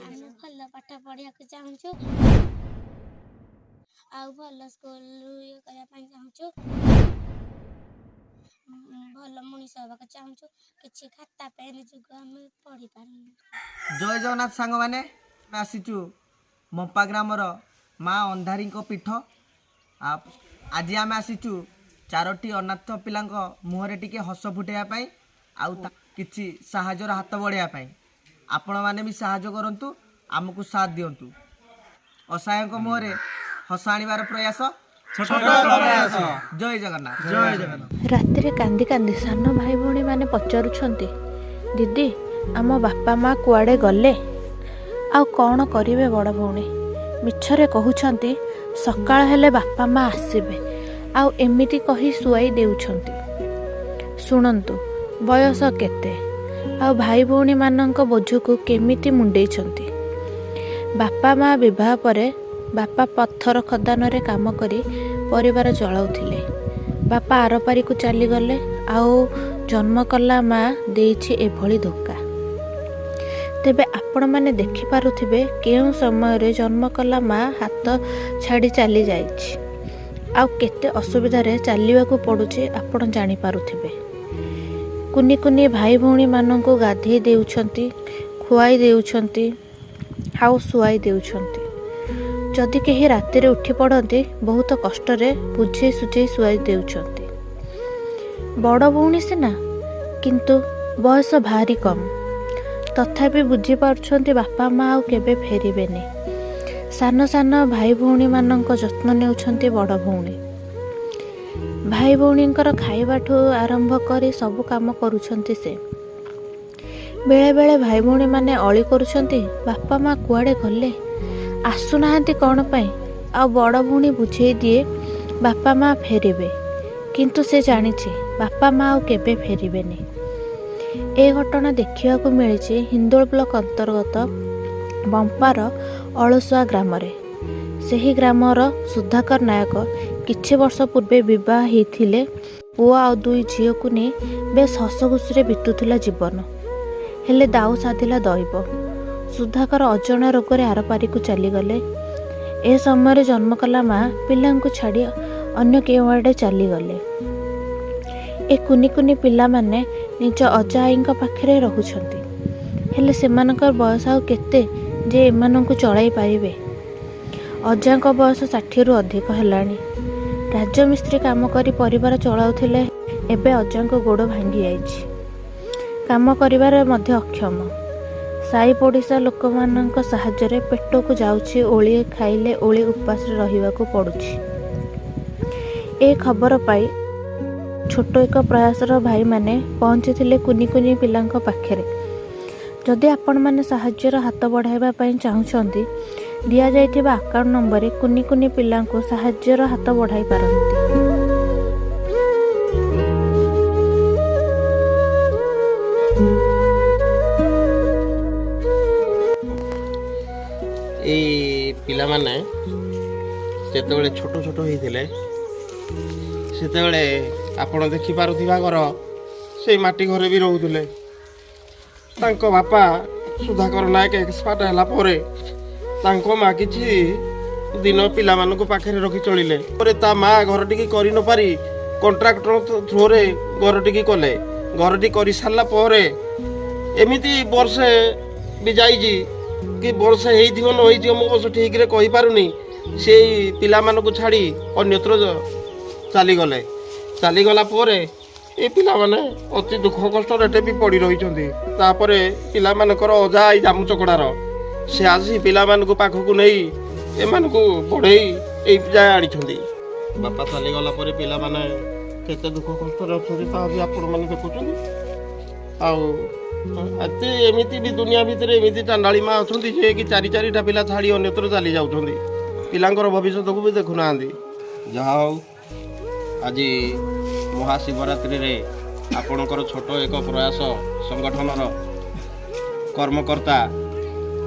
ଆମେ ଭଲ ପାଠ ପଢ଼ିବାକୁ ଚାହୁଁଛୁ ଆଉ ଭଲ ସ୍କୁଲରୁ ଇଏ କରିବା ପାଇଁ ଚାହୁଁଛୁ, ଭଲ ମଣିଷ ହେବାକୁ ଚାହୁଁଛୁ। କିଛି ଖାତା ପେନ୍ ଯୋଗୁଁ ଆମେ ପଢ଼ିପାରୁନୁ। ଜୟ ଜଗନ୍ନାଥ ସାଙ୍ଗମାନେ, ଆମେ ଆସିଛୁ ମମ୍ପା ଗ୍ରାମର ମା ଅନ୍ଧାରୀଙ୍କ ପୀଠ। ଆଉ ଆଜି ଆମେ ଆସିଛୁ ଚାରୋଟି ଅନାଥ ପିଲାଙ୍କ ମୁହଁରେ ଟିକେ ହସ ଫୁଟାଇବା ପାଇଁ ଆଉ କିଛି ସାହାଯ୍ୟର ହାତ ବଢ଼ାଇବା ପାଇଁ। ଆପଣମାନେ ବି ସାହାଯ୍ୟ କରନ୍ତୁ, ଆମକୁ ସାଥ ଦିଅନ୍ତୁ। ଅସହାୟଙ୍କ ମୁହଁରେ ହସ ଆଣିବାର ପ୍ରୟାସ ପ୍ରୟାସ। ଜୟ ଜଗନ୍ନାଥ। ଜୟ ଜଗନ୍ନାଥ। ରାତିରେ କାନ୍ଦି କାନ୍ଦି ସାନ ଭାଇ ଭଉଣୀମାନେ ପଚାରୁଛନ୍ତି, ଦିଦି ଆମ ବାପା ମା କୁଆଡ଼େ ଗଲେ? ଆଉ କ'ଣ କରିବେ ବଡ଼ ଭଉଣୀ? ମିଛରେ କହୁଛନ୍ତି ସକାଳ ହେଲେ ବାପା ମା ଆସିବେ, ଆଉ ଏମିତି କହି ଶୁଆଇ ଦେଉଛନ୍ତି। ଶୁଣନ୍ତୁ ବୟସ କେତେ ଆଉ ଭାଇ ଭଉଣୀମାନଙ୍କ ବୋଝକୁ କେମିତି ମୁଣ୍ଡେଇଛନ୍ତି। ବାପା ମା ବିବାହ ପରେ ବାପା ପଥର ଖଦାନରେ କାମ କରି ପରିବାର ଚଳାଉଥିଲେ। ବାପା ଆରପାରିକୁ ଚାଲିଗଲେ ଆଉ ଜନ୍ମ କଲା ମା ଦେଇଛି ଏଭଳି ଧୋକା। ତେବେ ଆପଣମାନେ ଦେଖିପାରୁଥିବେ କେଉଁ ସମୟରେ ଜନ୍ମ କଲା ମା ହାତ ଛାଡ଼ି ଚାଲି ଯାଇଛି ଆଉ କେତେ ଅସୁବିଧାରେ ଚାଲିବାକୁ ପଡ଼ୁଛି ଆପଣ ଜାଣିପାରୁଥିବେ। କୁନି କୁନି ଭାଇ ଭଉଣୀମାନଙ୍କୁ ଗାଧେଇ ଦେଉଛନ୍ତି, ଖୁଆଇ ଦେଉଛନ୍ତି ଆଉ ଶୁଆଇ ଦେଉଛନ୍ତି। ଯଦି କେହି ରାତିରେ ଉଠି ପଡ଼ନ୍ତି ବହୁତ କଷ୍ଟରେ ବୁଝେଇ ସୁଝେଇ ଶୁଆଇ ଦେଉଛନ୍ତି। ବଡ଼ ଭଉଣୀ ସିନା କିନ୍ତୁ ବୟସ ଭାରି କମ୍, ତଥାପି ବୁଝିପାରୁଛନ୍ତି ବାପା ମା ଆଉ କେବେ ଫେରିବେନି। ସାନ ସାନ ଭାଇ ଭଉଣୀମାନଙ୍କ ଯତ୍ନ ନେଉଛନ୍ତି ବଡ଼ ଭଉଣୀ। ଭାଇ ଭଉଣୀଙ୍କର ଖାଇବାଠୁ ଆରମ୍ଭ କରି ସବୁ କାମ କରୁଛନ୍ତି ସେ। ବେଳେବେଳେ ଭାଇ ଭଉଣୀମାନେ ଅଳି କରୁଛନ୍ତି, ବାପା ମା କୁଆଡ଼େ ଗଲେ, ଆସୁନାହାନ୍ତି କ'ଣ ପାଇଁ? ଆଉ ବଡ଼ ଭଉଣୀ ବୁଝେଇ ଦିଏ ବାପା ମା ଫେରିବେ, କିନ୍ତୁ ସେ ଜାଣିଛି ବାପା ମା ଆଉ କେବେ ଫେରିବେନି। ଏ ଘଟଣା ଦେଖିବାକୁ ମିଳିଛି ହିନ୍ଦୋଳ ବ୍ଲକ ଅନ୍ତର୍ଗତ ବମ୍ପାର ଅଳସୁଆ ଗ୍ରାମରେ। ସେହି ଗ୍ରାମର ସୁଧାକର ନାୟକ କିଛି ବର୍ଷ ପୂର୍ବେ ବିବାହ ହେଇଥିଲେ। ପୁଅ ଆଉ ଦୁଇ ଝିଅକୁ ନେଇ ବେଶ ହସଖୁସିରେ ବିତୁଥିଲା ଜୀବନ। ହେଲେ ଦାଉ ସାଧିଲା ଦଇବ। ସୁଧାକର ଅଜଣା ରୋଗରେ ଆରପାରିକୁ ଚାଲିଗଲେ। ଏ ସମୟରେ ଜନ୍ମ କଲା ମା ପିଲାଙ୍କୁ ଛାଡ଼ି ଅନ୍ୟ କେଉଁଆଡ଼େ ଚାଲିଗଲେ। ଏ କୁନି କୁନି ପିଲାମାନେ ନିଜ ଅଜା ଆଈଙ୍କ ପାଖରେ ରହୁଛନ୍ତି। ହେଲେ ସେମାନଙ୍କର ବୟସ ଆଉ କେତେ ଯେ ଏମାନଙ୍କୁ ଚଳାଇ ପାରିବେ? ଅଜାଙ୍କ ବୟସ 60ରୁ ଅଧିକ ହେଲାଣି। ରାଜମିସ୍ତ୍ରୀ କାମ କରି ପରିବାର ଚଳାଉଥିଲେ। ଏବେ ଅଜାଙ୍କ ଗୋଡ଼ ଭାଙ୍ଗି ଯାଇଛି, କାମ କରିବାରେ ମଧ୍ୟ ଅକ୍ଷମ। ସାହି ପଡ଼ିଶା ଲୋକମାନଙ୍କ ସାହାଯ୍ୟରେ ପେଟକୁ ଯାଉଛି ଓଳିଏ ଖାଇଲେ ଓଳି ଉପାସରେ ରହିବାକୁ ପଡ଼ୁଛି। ଏ ଖବର ପାଇ ଛୋଟ ଏକ ପ୍ରୟାସର ଭାଇମାନେ ପହଞ୍ଚିଥିଲେ କୁନି କୁନି ପିଲାଙ୍କ ପାଖରେ। ଯଦି ଆପଣମାନେ ସାହାଯ୍ୟର ହାତ ବଢ଼ାଇବା ପାଇଁ ଚାହୁଁଛନ୍ତି, ଦିଆଯାଇଥିବା ଆକାଉଣ୍ଟ ନମ୍ବରରେ କୁନି କୁନି ପିଲାଙ୍କୁ ସାହାଯ୍ୟର ହାତ ବଢ଼ାଇ ପାରନ୍ତି। ଏଇ ପିଲାମାନେ ଯେତେବେଳେ ଛୋଟ ଛୋଟ ହେଇଥିଲେ ସେତେବେଳେ ଆପଣ ଦେଖିପାରୁଥିବା ଘର ସେଇ ମାଟି ଘରେ ବି ରହୁଥିଲେ। ତାଙ୍କ ବାପା ସୁଧାକର ନାୟକ ଏକ୍ସପାର୍ଟ ହେଲା ପରେ ତାଙ୍କ ମା କିଛି ଦିନ ପିଲାମାନଙ୍କୁ ପାଖରେ ରଖି ଚଳିଲେ। ପରେ ତା ମା ଘରଟିକି କରି ନପାରି କଣ୍ଟ୍ରାକ୍ଟର ଥ୍ରୋରେ ଘରଟିକି କଲେ। ଘରଟି କରିସାରିଲା ପରେ ଏମିତି ବର୍ଷେ ବି ଯାଇଛି କି ବର୍ଷେ ହେଇଥିବ ନ ହେଇଥିବ ମୁଁ ଅବଶ୍ୟ ଠିକ୍ରେ କହିପାରୁନି, ସେଇ ପିଲାମାନଙ୍କୁ ଛାଡ଼ି ଅନ୍ୟତ୍ର ଚାଲିଗଲେ। ଚାଲିଗଲା ପରେ ଏ ପିଲାମାନେ ଅତି ଦୁଃଖ କଷ୍ଟରେ ଏଠି ବି ପଡ଼ି ରହିଛନ୍ତି। ତାପରେ ପିଲାମାନଙ୍କର ଅଜା ଆଈ ଜାମୁ ଚକଡ଼ାର ସେ ଆସି ପିଲାମାନଙ୍କୁ ପାଖକୁ ନେଇ ଏମାନଙ୍କୁ ବଢ଼େଇ ଏଇ ଯାଏ ଆଣିଛନ୍ତି। ବାପା ଚାଲିଗଲା ପରେ ପିଲାମାନେ କେତେ ଦୁଃଖ କଷ୍ଟରେ ଅଛନ୍ତି ତାହା ବି ଆପଣମାନେ ଦେଖୁଛନ୍ତି। ଆଉ ଏତେ ଏମିତି ବି ଦୁନିଆ ଭିତରେ ଏମିତି ଚାଣ୍ଡାଳି ମା ଅଛନ୍ତି ଯେ କି ଚାରି ଚାରିଟା ପିଲା ଛାଡ଼ି ଅନ୍ୟତ୍ର ଚାଲି ଯାଉଛନ୍ତି, ପିଲାଙ୍କର ଭବିଷ୍ୟତକୁ ବି ଦେଖୁନାହାନ୍ତି। ଯାହା ହଉ ଆଜି ମହାଶିବରାତ୍ରିରେ ଆପଣଙ୍କର ଛୋଟ ଏକ ପ୍ରୟାସ ସଂଗଠନର କର୍ମକର୍ତ୍ତା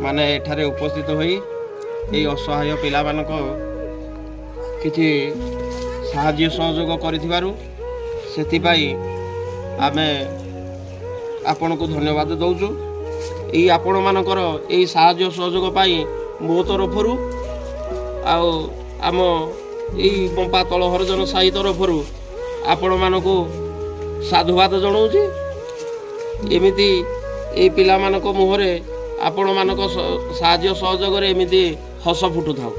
ମାନେ ଏଠାରେ ଉପସ୍ଥିତ ହୋଇ ଏହି ଅସହାୟ ପିଲାମାନଙ୍କ କିଛି ସାହାଯ୍ୟ ସହଯୋଗ କରିଥିବାରୁ ସେଥିପାଇଁ ଆମେ ଆପଣଙ୍କୁ ଧନ୍ୟବାଦ ଦେଉଛୁ। ଏଇ ଆପଣମାନଙ୍କର ଏଇ ସାହାଯ୍ୟ ସହଯୋଗ ପାଇଁ ମୋ ତରଫରୁ ଆଉ ଆମ ଏଇ ବମ୍ପା ତଳ ହରିଜନ ସାହି ତରଫରୁ ଆପଣମାନଙ୍କୁ ସାଧୁବାଦ ଜଣାଉଛି। ଏମିତି ଏଇ ପିଲାମାନଙ୍କ ମୁହଁରେ ଆପଣମାନଙ୍କ ସାହାଯ୍ୟ ସହଯୋଗରେ ଏମିତି ହସ ଫୁଟୁଥାଉ।